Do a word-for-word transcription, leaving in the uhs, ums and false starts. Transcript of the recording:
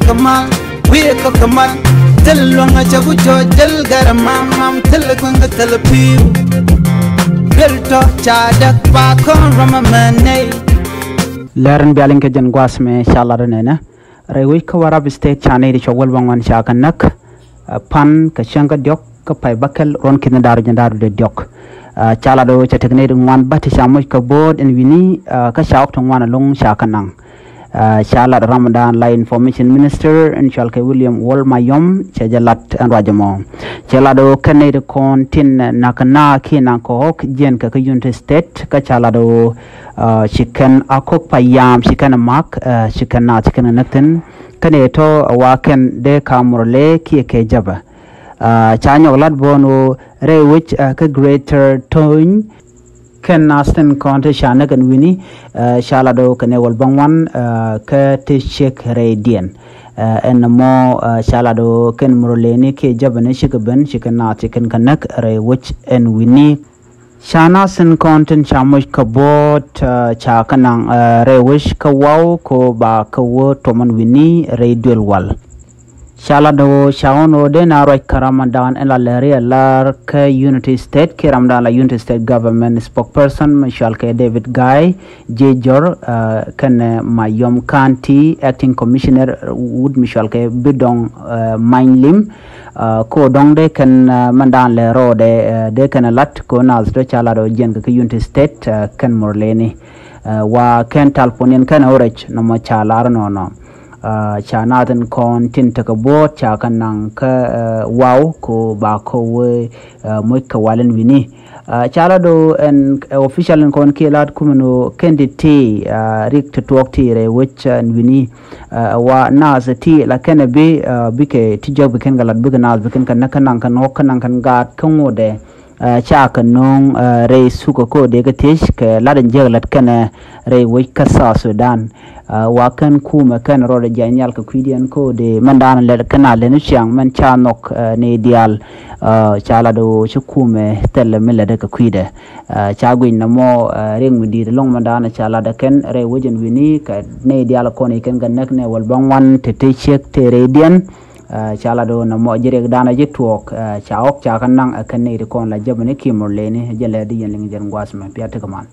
Kamal, wiɛ kɔ kamal. Thil luɔŋ a cɛ ku jɔɔc, thil gɛr a mam mam, thil kueŋ kɛ thil piu. Thil tɔ ca däk pa kɔn rɔm a mɛ nɛy. Lɛr in bialiŋ kɛ jɛn guas mɛ ca lat nɛnɛ. Rɛy wec kä Warrap State ca nɛy di cɔk wäl bä ŋuan ca kɛ näk. Ɛ, pan kɛ cäŋ kä diɔk kä pay bäkɛl ruɔ̱n ki̱n da̱r jiɛn da̱r dee diɔk. Ɛ, ca lat ɣöö ca tek nɛy di ŋuan bä ti ca moc kɛ bo̱o̱t in wi̱ni, ɛ, kä ca ɣɔk ti ŋuan ɛlɔ̱ŋ ca kɛ naŋ. Ɛ, ca lat ram dan la Information Minister in cɔal kɛ William Wol Mayom cɛ jɛ lat ɛn ruac ɛmɔ. Cɛ lat ɣöö kɛn nɛy di kɔn tin näk na kiɛ naŋ kɛ ɣɔk jiɛn kɛ kä Unity State kä ca lat ɣöö, ɛ, ci kɛn a kɔk pa yam ci kɛn a mak, ɛ, ci kɛn na ci kɛn a näk thi̱n. Kɛn ɛ tɔ wa kɛn dee ka Murle kiɛ kɛ Jäpɛ. Ɛ, ca nyɔk lat bɔn ɣöö rɛy wec, ɛ, kä Greater Tony kɛn naath tin kɔn ti ca näk ɛn wi̱ni, ɛ, ca lat ɣöö kɛn ɛ wäl bä ŋuan, ɛ, kä ti ciek rɛydiɛn. Ɛ, ɛn ɛmɔ, ɛ, ca lat ɣöö kɛn Murleni kiɛ Jäpɛni cikɛ ben cikɛ naath ci kɛn kɛ näk rɛy wec ɛn wi̱ni. Ca naath tin kɔn tin ca moc kɛ bo̱o̱t, ɛ, ca kɛ naŋ, ɛ, rɛy wec kä Waw kɛ ɣöö ba kɛ wä tuɔm ɛn wi̱ni rɛy duël wal. Ca lat ɣöö ca ɣɔn ɣöö dee na ruac kä Ramadan in la lɛri a lar kä Unity State kiɛ Ramadan la Unity State Government spokesperson mi cɔal kɛ David Gai Jejor, ɛ, kɛnɛ Mayom County Acting Commissioner wut mi cɔal kɛ Bidong, ɛ, Manylim. Ɛ, ko dɔŋ dee kɛn, ɛ, mɛn dan lɛ rɔɔdɛ, ɛ, dee kɛn lat ko naath tɔ ca lat ɣöö jiɛn kɛ kä Unity State, ɛ, kɛn Murleni. Ɛ, wa kɛn talponiɛn kɛn ɣöö rɛc nɔmɔ ca lar nɔnɔ. Ɛ, ca naath tin kɔn tin tekɛ bo̱o̱t ca kɛ naŋ kä, ɛ, Waw ko ba kɛ wä, ɛ, moc kɛ wal ɛn wi̱ni. Ɛ, ca lat ɣöö ɛn, ɛ, official in kɔn kiɛ lat kumɛ ni ɣöö kɛn ti ti, ɛ, rik ti tuɔɔk ti rɛy wec, ɛ, ɛn wi̱ni. Ɛ, wa naath ti la kɛn ɛ bi, ɛ, bikɛ ti jɔk bi kɛn kɛ lat bikɛ naath bi kɛn kɛ näk kä naŋ kɛn ɣɔk kä naŋ kɛn gaat kä ŋotdɛ. Ɛ, ca kɛ no̱o̱ŋ, ɛ, rɛy thuk ɛ ko̱o̱dɛ kɛ thiec kɛ lat in jiäk lät kɛnɛ rɛy wec kä South Sudan. Ɛ, wa kɛn kumɛ kɛn rɔɔdɛ jiac nhial kɛ kui̱diɛn ko̱o̱dɛ mɛn da̱a̱n lɛt kɛn a lɛn ciaŋ mɛn ca nhɔk, ɛ, ni diaal. Ɛ, ca lat ɣöö ci kumɛ thilɛ mi lätdɛ kɛ kui̱dɛ. Ɛ, ca guic nɔmɔ, ɛ, riɛk mi di̱i̱t ɛlɔ̱ŋ mɛn da̱a̱n ca lat ɛ kɛn rɛy wec ɛn wi̱ni kɛ ni diaal kɔn i̱ kɛn kɛ näk ni wäl bä ŋuan ti ti ciek ti rɛydiɛn. Ɛ, ca lat ɣöö nɔmɔ ji̱ riɛk da̱a̱n ɛ ji̱ tuɔɔk, ɛ, ca ɣɔk ca kɛ naŋ ɛ kɛn ni ti kɔn la Jäpɛni kiɛ Murleni jɛ lɛ di yɛn liŋ jɛn guas mɛ pia ti kɛ man.